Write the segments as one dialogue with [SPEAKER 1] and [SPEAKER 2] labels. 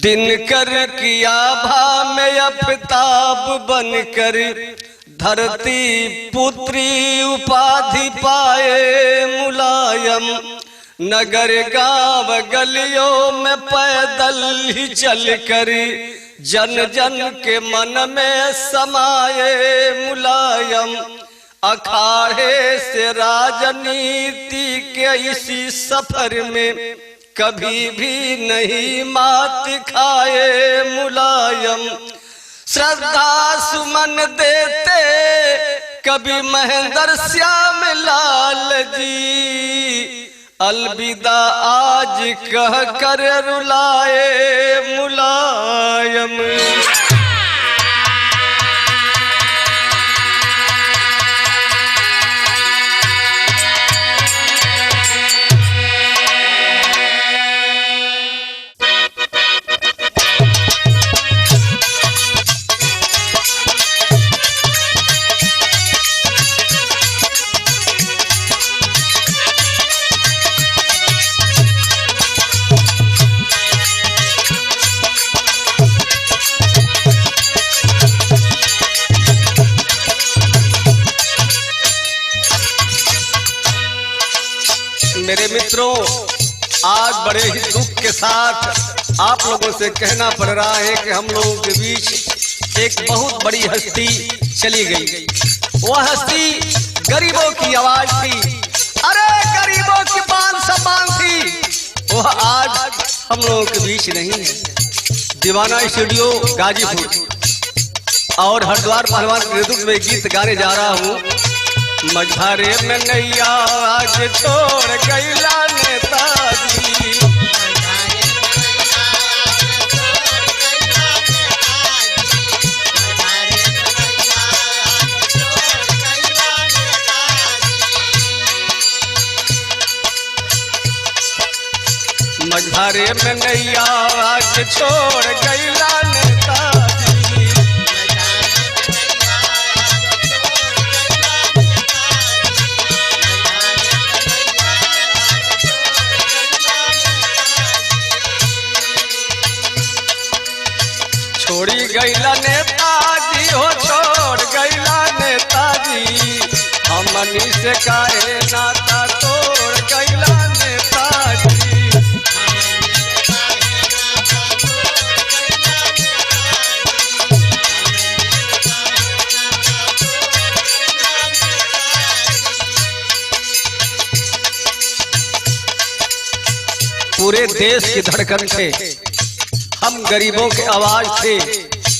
[SPEAKER 1] दिनकर की आभा में अफताब बनकर धरती पुत्री उपाधि पाए मुलायम। नगर गांव गलियों में पैदल ही चल कर जन जन के मन में समाये मुलायम। अखाड़े से राजनीति के इसी सफर में कभी भी नहीं मात खाए मुलायम। श्रद्धा सुमन देते कभी महेंद्र श्याम लाल जी, अलविदा आज कह कर रुलाए मुलायम। मेरे मित्रों, आज बड़े ही दुख के साथ आप लोगों से कहना पड़ रहा है कि हम लोगों के बीच एक बहुत बड़ी हस्ती चली गई। वह हस्ती गरीबों की आवाज थी, अरे गरीबों की मान सम्मान थी, वह आज हम लोगों के बीच नहीं है। दीवाना स्टूडियो गाजीपुर और हरिद्वार पहलवान के नेतृत्व में गीत गाने जा रहा हूँ। मझारे में नैया आज छोड़ गैला नेताजी, मझारे में नैया आज छोड़ गैला नेताजी। छोड़ी गैला नेताजी हो छोड़ गैला नेताजी, हमनी से काहे नाता तोड़ गैला नेताजी। पूरे देश की धड़कन थे, हम गरीबों के आवाज थे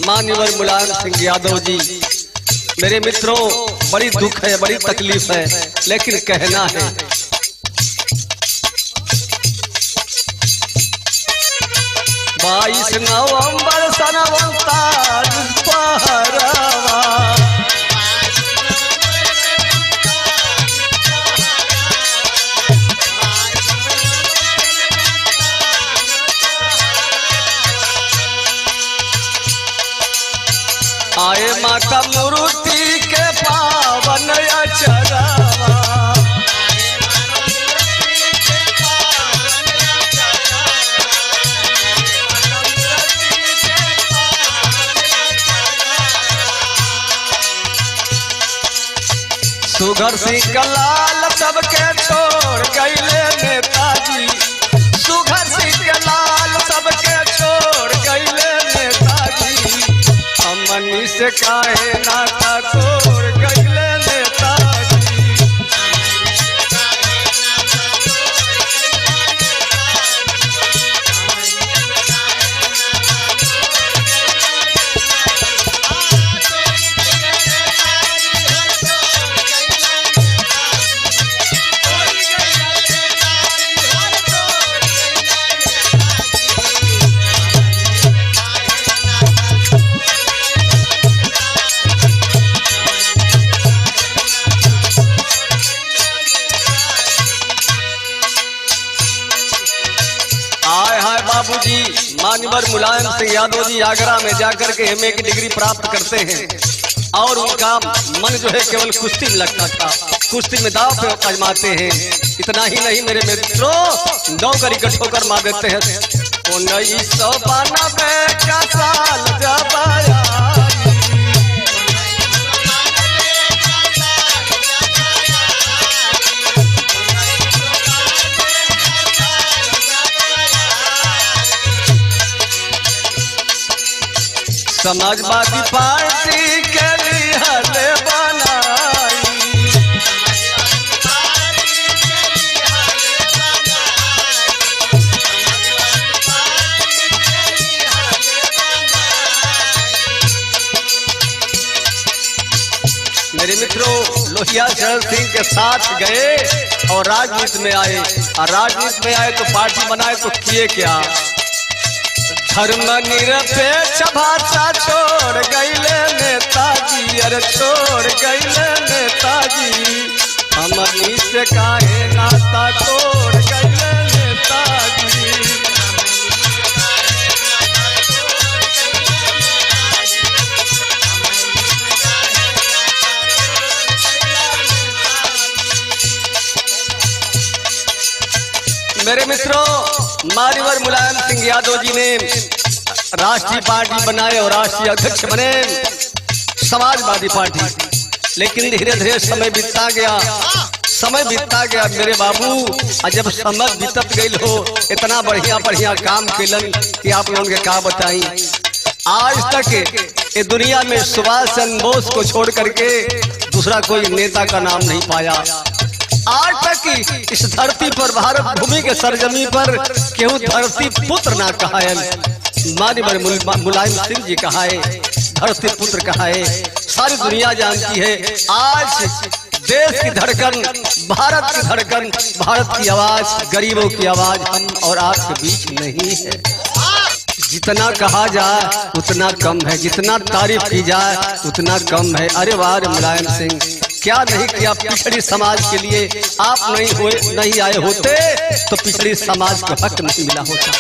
[SPEAKER 1] मान्यवर मुलायम सिंह यादव जी। मेरे मित्रों, बड़ी दुख है, बड़ी तकलीफ है, लेकिन कहना है। 22 नवंबर सन 39 पहरवा, आए माता मूर्ति के पावन अचरवा। सुघर सिंह लाल सबके छोड़ गईले नेताजी, सुघर सिंह लाल सबके छोड़ गईले नेताजी, हमनी से काहे नाता तोड़ गईले नेताजी। बाबूजी मान्यवर मुलायम सिंह यादव जी आगरा में जाकर के एमए की डिग्री प्राप्त करते हैं और उनका मन जो है केवल कुश्ती में लगता था, कुश्ती में दाव पे आजमाते हैं। इतना ही नहीं मेरे मित्रों, 9 गरी का ठोकर मार देते हैं। 1992 का साल जब आई। समाजवादी पार्टी के लिए बनाई। मेरे मित्रों, लोहिया चरण सिंह के साथ गए और राजनीति में आए, और राजनीति में आए तो पार्टी बनाए तो किए क्या? धर्म निरपेक्ष भाषा छोड़ गईले नेताजी, अरे छोड़ गईले नेताजी, हमनी से काहे नाता तोड़ गईले नेताजी। मेरे मित्रों, मान्यवर मुलायम सिंह यादव जी ने राष्ट्रीय पार्टी बनाए और राष्ट्रीय अध्यक्ष बने समाजवादी पार्टी। लेकिन धीरे धीरे समय बीतता गया, समय बीतता गया मेरे बाबू, और जब समय बीतत गई हो इतना बढ़िया बढ़िया काम कैलन कि आप लोगों के का बताई। आज तक ये दुनिया में सुभाष चंद्र बोस को छोड़ करके दूसरा कोई नेता का नाम नहीं पाया। आज तक इस धरती पर, भारत भूमि के सरजमी पर केहू धरती पुत्र ना कहायल। मान्यवर मुलायम सिंह जी कहाए, धरती पुत्र कहाए, सारी दुनिया जानती है। आज देश की धड़कन, भारत की धड़कन, भारत की आवाज, गरीबों की आवाज हम और आपके बीच नहीं है। जितना कहा जाए उतना कम है, जितना तारीफ की जाए उतना कम है। अरे वाह मुलायम सिंह, क्या नहीं किया पिछड़ी समाज के लिए। आप नहीं हुए, नहीं आए होते तो पिछड़ी समाज को हक नहीं मिला होता।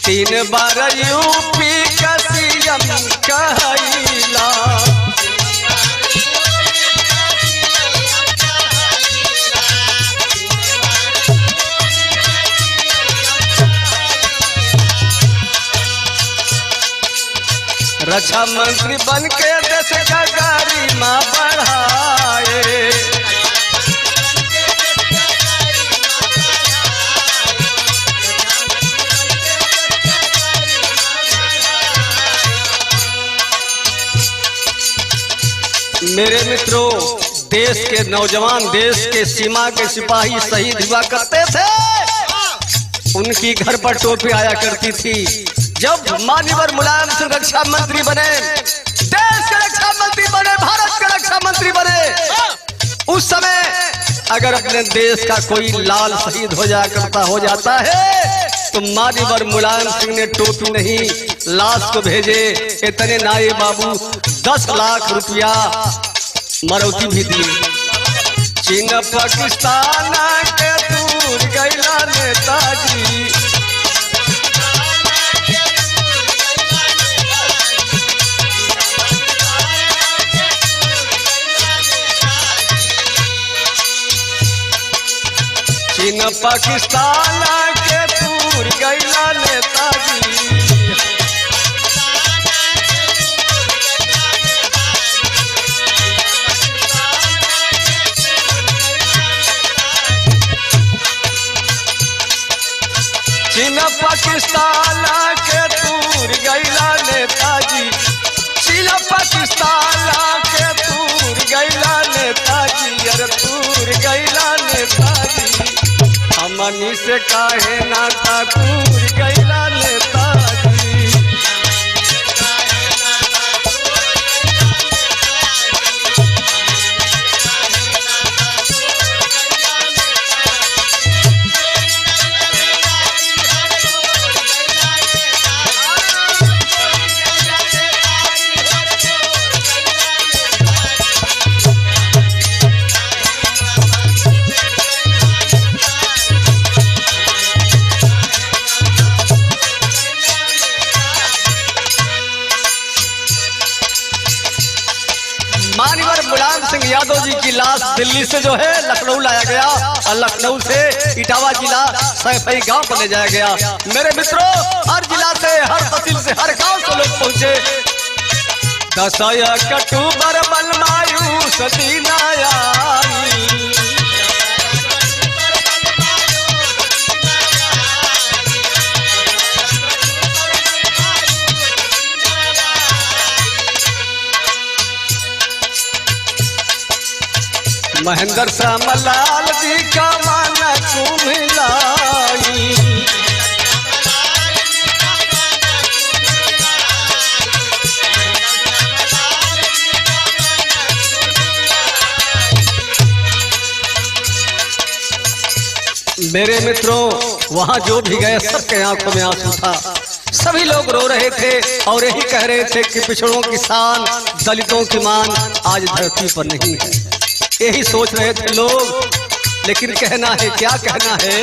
[SPEAKER 1] 3 बार यूपी का सीएम कहला, रक्षा मंत्री बन के देश का गरिमा बढ़ाए। मेरे मित्रों, देश के नौजवान, देश के सीमा के सिपाही शहीद हुआ करते थे, उनकी घर पर टोपी आया करती थी। जब मान्यवर मुलायम सिंह रक्षा मंत्री बने, देश के रक्षा मंत्री बने, भारत के रक्षा मंत्री बने, उस समय अगर अपने देश का कोई लाल शहीद हो जाया करता हो जाता है तो मान्यवर मुलायम सिंह ने टोपी नहीं, लाश को भेजे। इतने नाये बाबू 10 लाख रुपया मरौती भी दिए। चीन पाकिस्तान के दूर गैला नेताजी, चीन पाकिस्तान के दूर गैला नेताजी। चीन पाकिस्तान के दूर गैला नेताजी, चीन पाकिस्तान के दूर गैला नेताजी, अरे दूर गैला नेताजी, हमनी से काहे नाता दूर गैला नेताजी। यादव जी की लाश दिल्ली से जो है लखनऊ लाया गया और लखनऊ से इटावा जिला सैफई गांव पर ले जाया गया। मेरे मित्रों, हर जिला से, हर तहसील से, हर गांव से लोग पहुंचे। 10 अक्टूबर बलमायूस दिन आई। महेंद्र श्यामलाल जी का मन कुमिलाई। मेरे मित्रों, वहां जो भी गए सबके आंखों में आंसू था, सभी लोग रो रहे थे और यही कह रहे थे कि पिछड़ों की शान, दलितों की मान आज धरती पर नहीं है। यही सोच रहे थे लोग। लेकिन कहना है, क्या कहना है,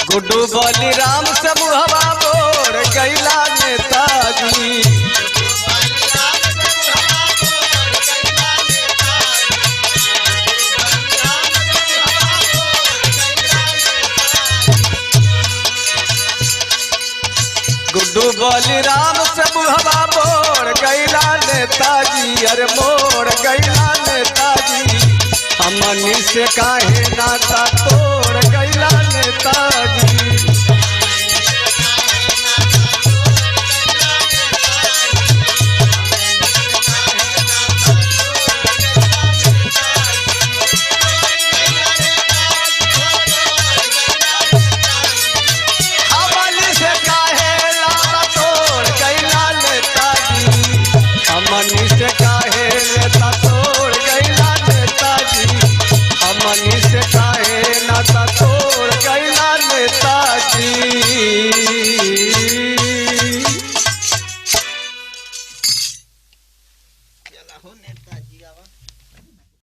[SPEAKER 1] गुड्डू बलिराम से मुहवा मोड़ गैला नेताजी। गुड्डू बलिराम से मुहवा मोड़ गैला नेताजी, अरे मोड़ गैला नेताजी, हमनी से काहे नाता तोड़ गैला नेताजी। हमनी से काहे नाता तोड़ गैला नेताजी, हमनी से काहे नाता तोड़ गैला नेताजी, हमनी से काहे नाता तोड़ गैला नेताजी।
[SPEAKER 2] चला हो नेताजी आवा।